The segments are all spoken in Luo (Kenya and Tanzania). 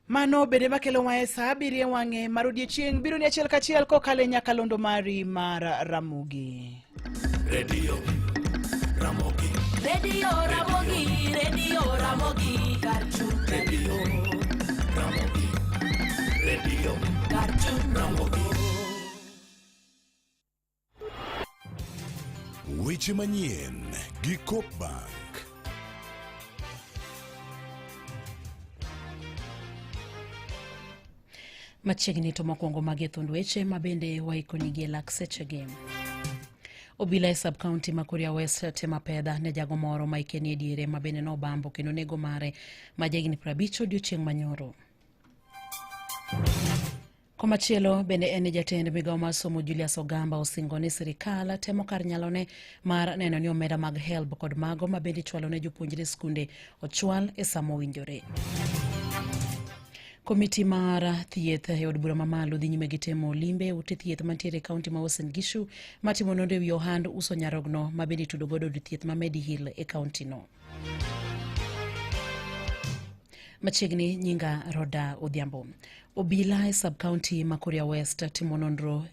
Mano bende makelowa e saa abiriyo e wang'e mar odiechieng' biro ni achiel kachiel kokalo e nyakalondo mari mar Ramogi. Radio Ramogi. Radio Ramogi, Radio Ramogi, Karchu. Radio Ramogi. Radio Karchu. Ramogi. Weche manyien gi Coop Bank. Machiegni to mokwongo magi thund weche ma bende waikonigi e lak sechegi. Obila e sub county ma Kuria West tema pedha ne jago moro ma hike nie diere ma bende nobambo kendo nego mare ma jahigni 50 odiochieng' manyoro. Komachielo bende en ni jatend migawo mar somo Julius Ogamba osingo ni sirikal temo kar nyalone mar neno ni omenda mag HELB kod mago ma bende ichwalo ne jopuonjre skunde ochwal e sama owinjore. Komiti mar thieth e od bura mamalo dhi nyime gi temo limbe e ute thieth mantiere e kaunti ma Uasin Gishu matimo nonro e wi ohand uso nyarogno ma bende itudo godo od thieth ma Mediheal e kauntino. Machiegni nyinga Roda Odhiambo. Obila e sub county ma Kuria West timo nonro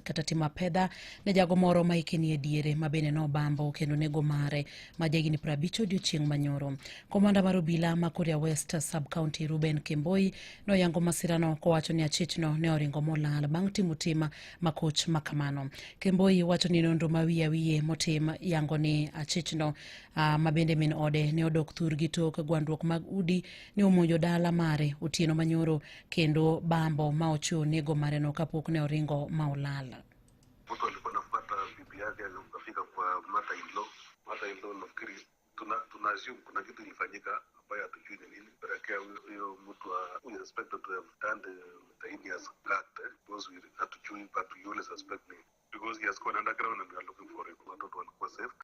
kata timo apedha ne jago moro ma hike nie diere ma bende nobambo kendo nego mare ma jahigni 50 odiochieng' manyoro. Komanda mar obila ma Kuria West sub county Ruben Kemboi noyango masirano kowacho ni achichno ne oringo molal bang' timo tim makoch makamano. Kemboi wacho ni nonro ma wiye wiye motim yango ni achichno ma bende min ode ne odok thurgi tok gwandruok mag udi ne omonjo dala mare otieno manyoro kendo bambo ma ochuo nego mareno kapok ne oringo ma olal. Mtu alikuwa anafuata bibi yake akafika kwa mother in law. Mother in law nafikiri tuna assume kuna kitu ilifanyika ambayo hatujui ni nini. Pelekea huyo mtu we suspected to have done the heinous act, because we hatujui, but we only suspect ni because he has gone underground and we are looking for him. Watoto walikuwa safe.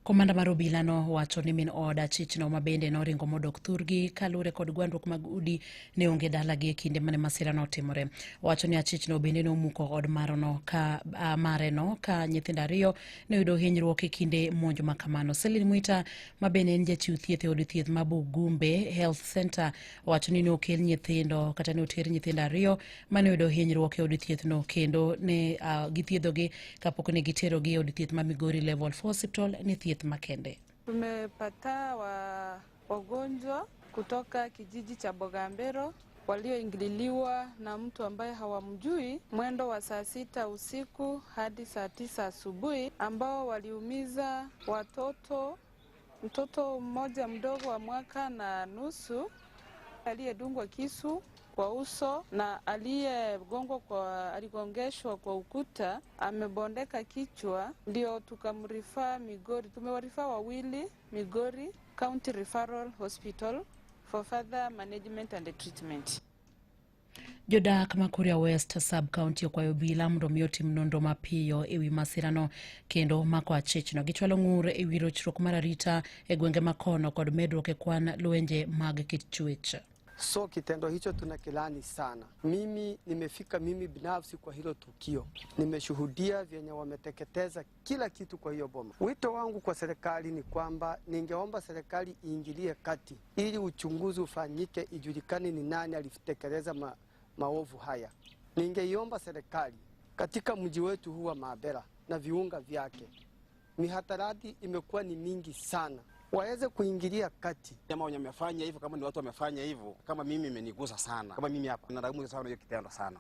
Komanda mar obila no wacho ni min od achichno ma bende noringo modok thurgi kaluwore kod gwandruok mag udi ne onge dalagi e kinde mane masira notimore. Owacho ni achichno bende nomuko od mareno ka nyithindo ariyo ne oyudo hinyruok e kinde monj ma kamano. Celine Mwita ma bende en jachiw thieth e od thieth ma Bugumbe Health Center owacho ni ne okel nyithindo kata ne oter nyithindo ariyo mane oyudo hinyruok e od thieth no kendo ne githiedhogi kapok ne giterogi e od thieth ma Migori Level 4 Hospital ne thieth makende. Tumepata wagonjwa kutoka kijiji cha Bogambero walioingililiwa na mtu ambaye hawamjui mwendo wa saa 6 usiku hadi saa 9 asubuhi, ambao waliumiza watoto, mtoto mmoja mdogo wa mwaka na nusu aliyedungwa kisu kwa uso na aliyegongwa kwa, aligongeshwa kwa ukuta, amebondeka kichwa, ndio tukamrifaa Migori. Tumewarifaa wawili Migori County Referral Hospital for further management and treatment. Jodak ma Kuria West sub county okwayo obila mondo mi otim nonro mapiyo e wi masirano kendo mako achichno. Gichwalo ng'ur e wi rochruok mar arita e gwenge makono kod medruok e kwan lwenje mag kit chwech. So kitendo hicho tunakilani sana. Mimi nimefika mimi binafsi kwa hilo tukio, nimeshuhudia vyenye wameteketeza kila kitu kwa hiyo boma. Wito wangu kwa serikali ni kwamba ningeomba serikali iingilie kati ili uchunguzi ufanyike, ijulikane ni nani alitekeleza maovu haya. Ningeiomba serikali katika mji wetu huu wa Mabera na viunga vyake, mihadarati imekuwa ni mingi sana, waweze kuingilia kati. Jamaa wenye wamefanya hivyo, kama ni watu wamefanya hivyo, kama mimi imenigusa sana, kama mimi hapa nalaumu sana hiyo kitendo sana.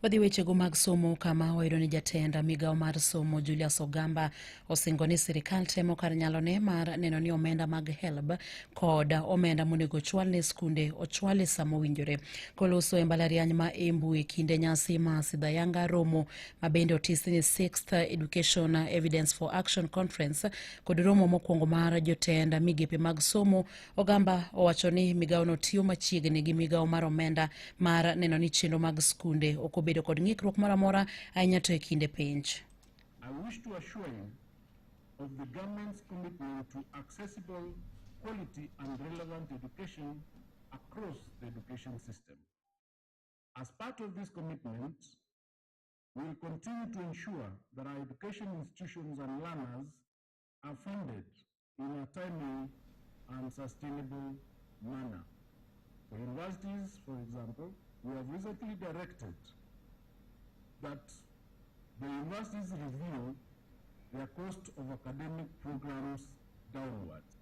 Wadhi wechego mag somo kama wayudo ni jatend migawo mar somo Julius Ogamba osingo ni sirikal temo kar nyalone mar neno ni omenda mag HELB kod omenda monego ochwal ne skunde ochwal e sama owinjore. Koloso e mbalariany ma Embu e kinde nyasi ma Sidhayanga romo ma bende otis ni 6th Education Evidence for Action Conference kod romo mokwongo mar jotend migepe mag somo, Ogamba owacho ni migawono tiyo machiegni gi migawo mar omenda mar neno ni chenro mag skunde ok obedo kod ng'ikruok moro amora ahinya to e kinde penj. I wish to assure you of the government's commitment to accessible, quality and relevant education across the education system. As part of this commitment, we will continue to ensure that our education institutions and learners are funded in a timely and sustainable manner. For universities, for example, we have recently directed that the universities review their cost of academic programs downwards.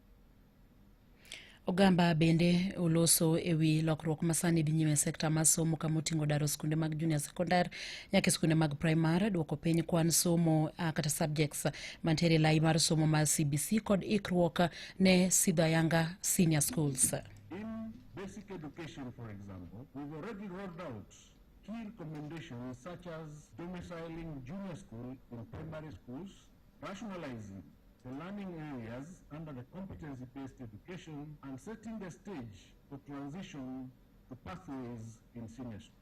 Ogamba bende oloso ewi lokruok masani dhi nyime e sekta mar somo kama oting'o daro skunde mag junior secondary nyaka skunde mag primary, duoko piny kwan somo kata subjects mantiere e lai mar somo mar CBC kod ikruok ne sidho ayanga senior schools. In basic education, for example, we've already rolled out key recommendations such as domiciling junior school in primary schools, rationalizing the learning areas under the competency-based education, and setting the stage for transition to pathways in senior school.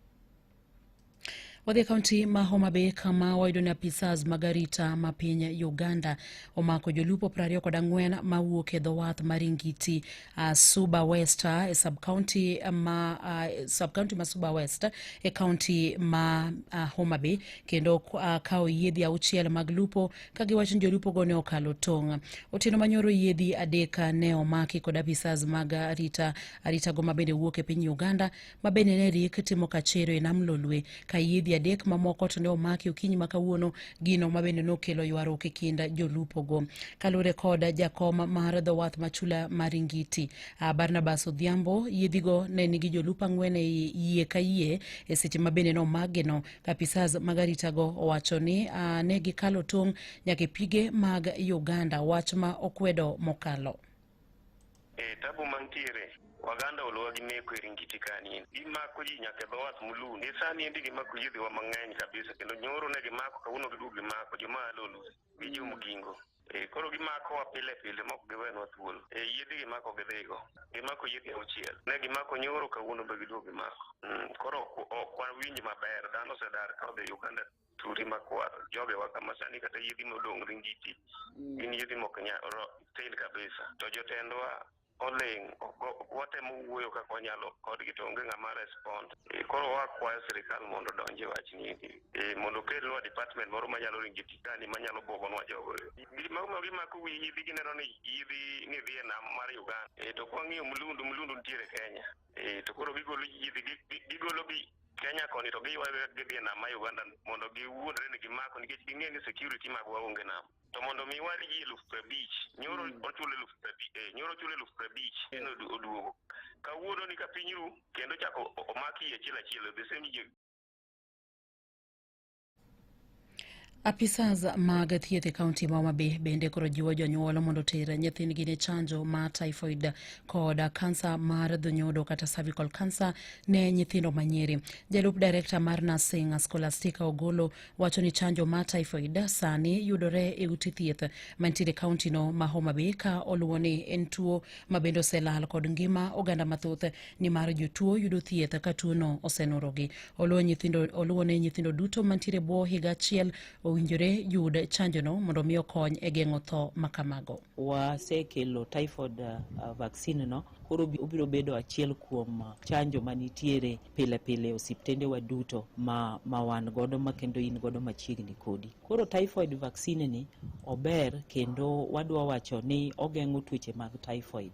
Wadhi e kaunti ma Homa Bay kama wayudo ni apisas mag arita ma piny Uganda omako jolupo 24 mawuok e dho wath mar Ingiti Suba West e sub-county ma sub-county ma Suba West e kaunti ma Homa Bay kendo kawo yiedhi 6 mag lupo ka giwacho ni jolupo go ne okalo tong'. Otieno manyoro yiedhi 3 ne omaki kod apisas mag arita go mabende wuok e piny Uganda mabende ne rik timo kachero e nam Lolwe ka yiedhi 3 mamoko to ne omaki okinyi ma kawuono, gino mabende nokelo ywaruok e kind jolupogo. Kaluwore kod jakom mar dho wath machula mar Ingiti Barnabas Odhiambo, yiedhigo ne nigi jolupo 4 e yie ka yie e seche ma bende nomakgino. Apisas mag aritago owacho ni ne gikalo tong' nyaka e pige mag Uganda, wach ma okwedo mokalo. Tabu mantiere Waganda olowa gi meko e Ringiti kani. Gimako ji nyaka e dho wath Mulundu. Sani endi gimako yiedhiwa mang'eny kabisa kendo nyoro ne gimako, kawuono giduogo gimako joma a Lolwe gi jomugingo. Koro gimakowa pile pile mok giwenwa thuolo. Yiedhi gimako gidhigo. Gimako yiedhi 6. Ne gimako nyoro, kawuono be giduogo gimako. Koro ok wawinj maber. Dhano osedar ka odhi Uganda turi makwar. Jogewa kama sani kata yiedhi modong' Ringiti gin yiedhi mok tin kabisa. To jotendwa oling', watemo wuoyo kaka wanyalo kodgi to onge ng'ama respond. Koro wakwayo sirikal mondo odonj e wachni endi. Mondo okelnwa department moro manyalo Ringiti kani manyalo buogonwa jogo. Gima gimako wi yiedhi gineno ni yiedhi ni dhi e nam mar Uganda. To kwang'iyo Mulundu, Mulundu nitiere Kenya. To koro gigolo yiedhi, gigolo gi Kenya koni to giywayo gidhi e nam mar Uganda mondo giwuondre ni gimako nikech ging'e ni security magwa onge nam. To mondo mi wal ji 50,000, nyoro ochulo 50,000, nyoro ochulo 50,000 en oduogo. Kawuono ni ka piny ru kendo chako omaki yie achiel achiel the same yie. Apisas mag thieth e kaunti ma Homa Bay bende koro jiwo jonyuol mondo oter nyithindgi ne chanjo mar typhoid kod kansa mar dho nyodo kata cervical cancer ne nyithindo manyiri. Jalup director mar nursing Scholastica Ogolo wacho ni chanjo mar typhoid sani yudore e ute thieth mantiere e kaunti no ma Homa Bay ka oluwo ni en tuo ma bende oselal kod ngima oganda mathoth nimar jotuo yudo thieth ka tuono osenurogi. Oluwo ne nyithindo duto mantiere bwo higa 1 owinjore yud chanjono mondo mi okony e geng'o tho makamago. Wasekelo typhoid vaccine no, koro obiro bedo achiel kuom chanjo manitiere pile pile e osiptende wa duto ma wan godo ma kendo in godo machiegni kodi. Koro typhoid vaccine ni ober kendo wadwa wacho ni ogeng'o tuoche mag typhoid.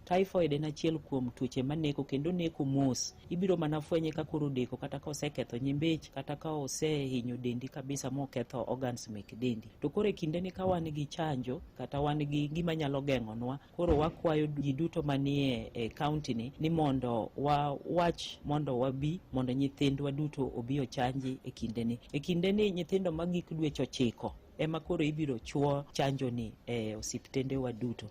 Typhoid en achiel kuom tuoche maneko kendo neko mos. Ibiro mana fwenye ka koro odeko kata ka oseketho nyimbich kata ka osehinyo dendi kabisa moketho organs mek dendi. To koro e kindeni ka wan gi chanjo kata wan gi gima nyalo geng'onwa, koro wakwayo ji duto manie e kaunti ni mondo wawach mondo wabi mondo nyithindwa duto obi ochanji e kindeni. E kindeni nyithindo magik dweche 9 ema koro ibiro chuo chanjo ni e osiptende wa duto.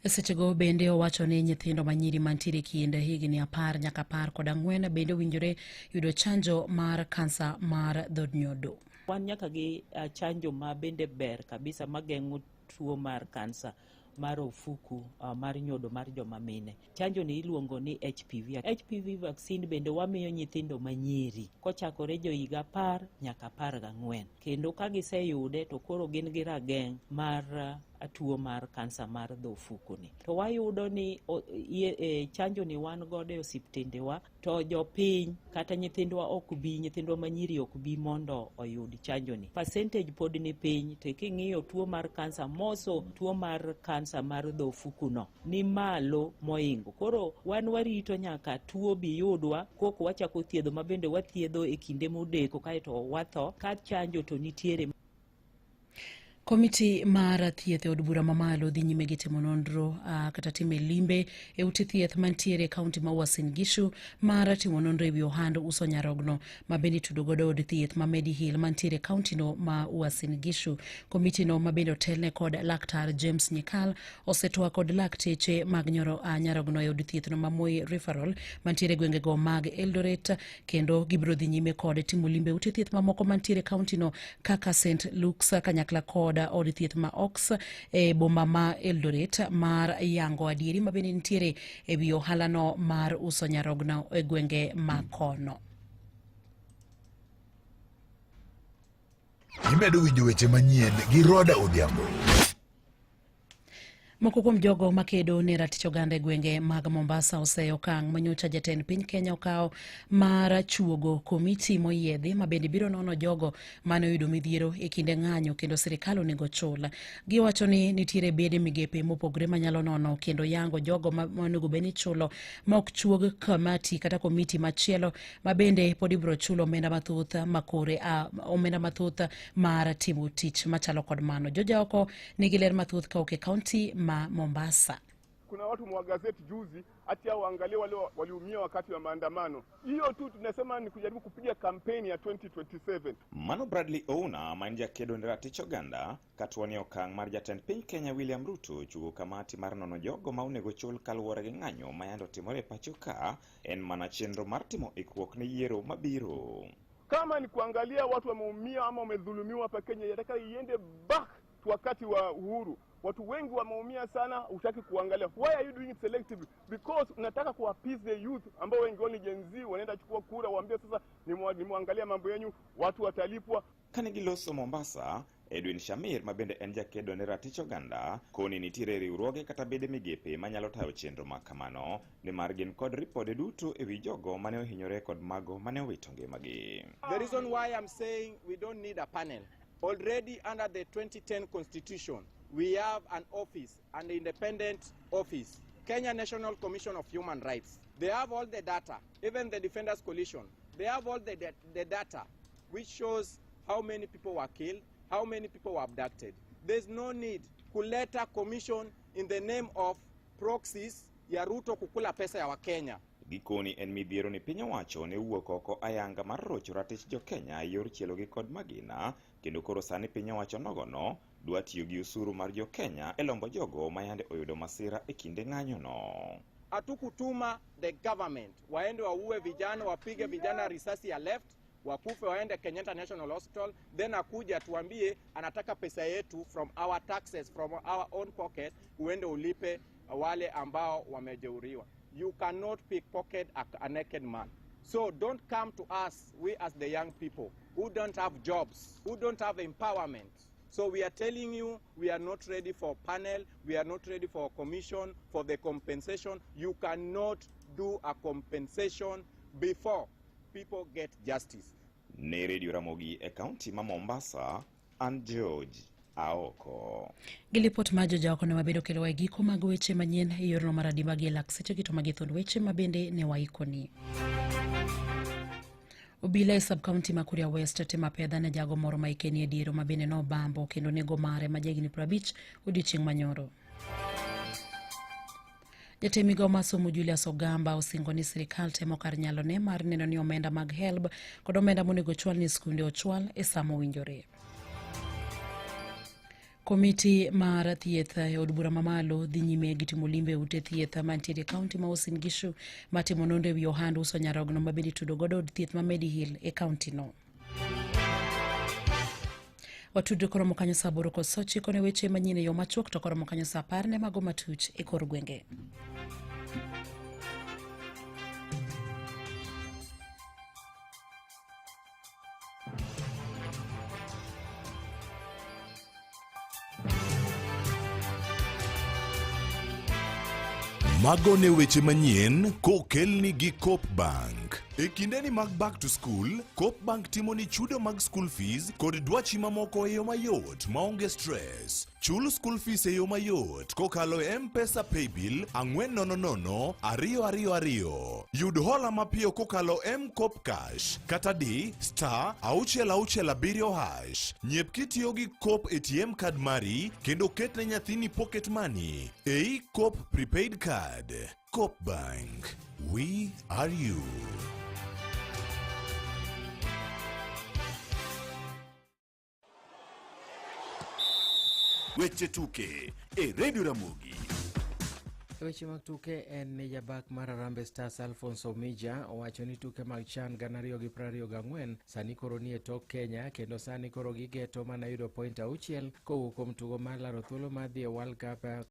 E sechego bende owacho ni nyithindo manyiri mantiere kind higni 10 nyaka 14 bende owinjore yudo chanjo mar kansa mar dho nyodo. Wan nyaka gi chanjo ma bende ber kabisa mageng'o tuo mar kansa mar ofuku mar nyodo mar joma mine. Chanjo ni iluongo ni HPV. HPV vaccine bende wamiyo nyithindo manyiri kochakore jo higa 10 nyaka 14. Kendo ka giseyude to koro gin gi rageng' mar tuo mar kansa mar dho ofuku ni. To wayudo ni e, chanjo ni wan godo e osiptendewa to jopiny kata nyithindwa ok bi, nyithindwa manyiri ok bi mondo oyud chanjo ni. Percentage pod ni piny to king'iyo tuo mar kansa moso tuo mar kansa mar dho ofuku no ni malo moingo. Koro wan warito nyaka tuo bi yudwa kok wachako thiedho ma bende wathiedho e kinde modeko kaeto watho ka chanjo to nitiere. Komiti mar thieth e od bura mamalo dhi nyime gi timo nonro kata timo limbe e ute thieth mantiere e kaunti ma Uasin Gishu mar timo nonro e wi ohand uso nyarogno ma bende itudo godo od thieth ma Mediheal mantiere e kauntino ma Uasin Gishu. Komiti no ma bende otelne kod laktar James Nyikal osetwak kod lakteche mag nyarogno e od thieth no ma Moi Referral mantiere e gwengego mag Eldoret kendo gibiro dhi nyime kod timo limbe ute thieth mamoko mantiere e kauntino kaka St Luke's kanyakla kod od thieth ma Ox e boma ma Eldoret mar yango adieri ma bende nitiere e wi ohalano mar uso nyarogno e gwenge ma kono. Imedo winjo weche manyien gi Roda Odhiambo. Moko kuom jogo makedo ne ratich oganda e gwenge mag Mombasa oseyo okang' manyocha jatend piny Kenya okawo mar chuogo komiti moyiedhi ma bende biro nono jogo mane oyudo midhiero e kinde ng'anyo kendo sirikal onego chul. Giwacho ni nitiere bede migepe mopogore manyalo nono kendo yango jogo ma onego bed ni ichulo ma ok chuog kamati kata komiti machielo ma bende pod ibiro chulo omenda mathoth makore omenda mathoth mar timo tich machalo kod mano. Joja oko nigi ler mathoth kawuok e kaunti ma Mombasa. Kuna watu mwa gazeti juzi ati hao waangalie wale waliumia wakati wa maandamano. Hiyo tu tunasema ni kujaribu kupiga kampeni ya 2027. Mano Bradley Ouna ma en jakedo ne ratich oganda katuo ni okang' mar jatend piny Kenya William Ruto chugo kamati mar nono jogo ma onego chul kaluwore gi ng'anyo ma yande otimore e pacho ka en mana chenro mar timo ikruok ne yiero mabiro. Kama ni kuangalia watu wameumia ama wamedhulumiwa hapa Kenya, yataka iende back to wakati wa uhuru. Watu wengi wameumia sana, hutaki kuangalia. Why are you doing it selectively? Because unataka ku appease the youth ambao wengi wao ni Gen Z, wanaenda chukua kura, waambie sasa nimwangalia mambo yenyu, watu watalipwa. Kane giloso Mombasa, Edwin Shamir ma bende en jakedo ne ratich oganda koni nitiere riwruoge kata bede migepe manyalo tayo chenro ma kamano nimar gin kod ripode duto e wi jogo mane ohinyore kod mago mane owito ngimagi. The reason why I'm saying we don't need a panel, already under the 2010 Constitution, we have an office, an independent office, Kenya National Commission of Human Rights. They have all the data, even the Defenders Coalition. They have all the data which shows how many people were killed, how many people were abducted. There's no need kuleta commission in the name of proxies ya Ruto kukula pesa ya Wakenya. Gikoni en midhiero ni piny owacho ne owuok oko ayanga mar rocho ratich jokenya e yor chielogi kod magina kendo koro sani piny owacho nogono dwa tiyo gi osuru mar jokenya e lombo jogo ma yande oyudo masira e kinde ng'anyono. Hatukutuma the government waende waue vijana, wapige vijana risasi ya left, wakufe waende Kenyatta National Hospital, then akuja tuambie anataka pesa yetu from our taxes, from our own pocket, uende ulipe wale ambao wamejeruhiwa. You cannot pickpocket a naked man. So don't come to us, we as the young people who don't have jobs, who don't have empowerment. So we are telling you, we are not ready for panel, we are not ready for commission, for the compensation. You cannot do a compensation before people get justice. Ne Radio Ramogi e kaunti ma Mombasa, an George Aoko. Gi lipot mar Joja oko ne wabedo kelowa e giko mag weche manyien e yorno mar adimba gi e lak seche to magi thund weche ma bende ne waikoni. Obila e sub-county ma Kuria West timo apedha ne jago moro ma hike ni e diere ma bende nobambo kendo nego mare ma jahigni 50 odiochieng' manyoro. Jatend migao mar somo Julius Ogamba osingo ni sirikal temo kar nyalone mar neno ni omenda mag HELB kod omenda monego ochwal ni skunde ochwal e sa mowinjore. Komiti mar thieth e od bura mamalo dhi nyime gi timo limbe e ute thieth mantiere e kaunti ma Uasin Gishu matimo nonro e wi ohand uso nyarogno ma bende itudo godo od thieth ma Mediheal e kaunti no. Watudre koromo kanyo saa 8:09 ne weche manyien e yo machuok to koromo kanyo saa 10 ne mago matuch e kor gwenge. Mago ne weche manyien kokelni gi Coop Bank. E kindeni mag back to school, Coop Bank timo ni chudo mag school fees kod dwachi mamoko e yo mayot maonge stress. Chul school fees e yo mayot kokalo e M-Pesa Paybill 400 222. Yud hola mapiyo kokalo M-Kopa Cash kata di star 667 hash. Nyiep kitiyo gi Coop ATM card mari kendo ket ne nyathini pocket money ei Coop prepaid card. Coop Bank. We are you. Weche tuke e Radio Ramogi. E weche mag tuke en ni jabak mar Harambee Stars Alphonse Omija owacho ni tuke mag CHAN 2024 sani koro nie tok Kenya kendo sani koro gigeto mana yudo point 6 kowuok kuom tugo mar laro thuolo mar dhi e World Cup.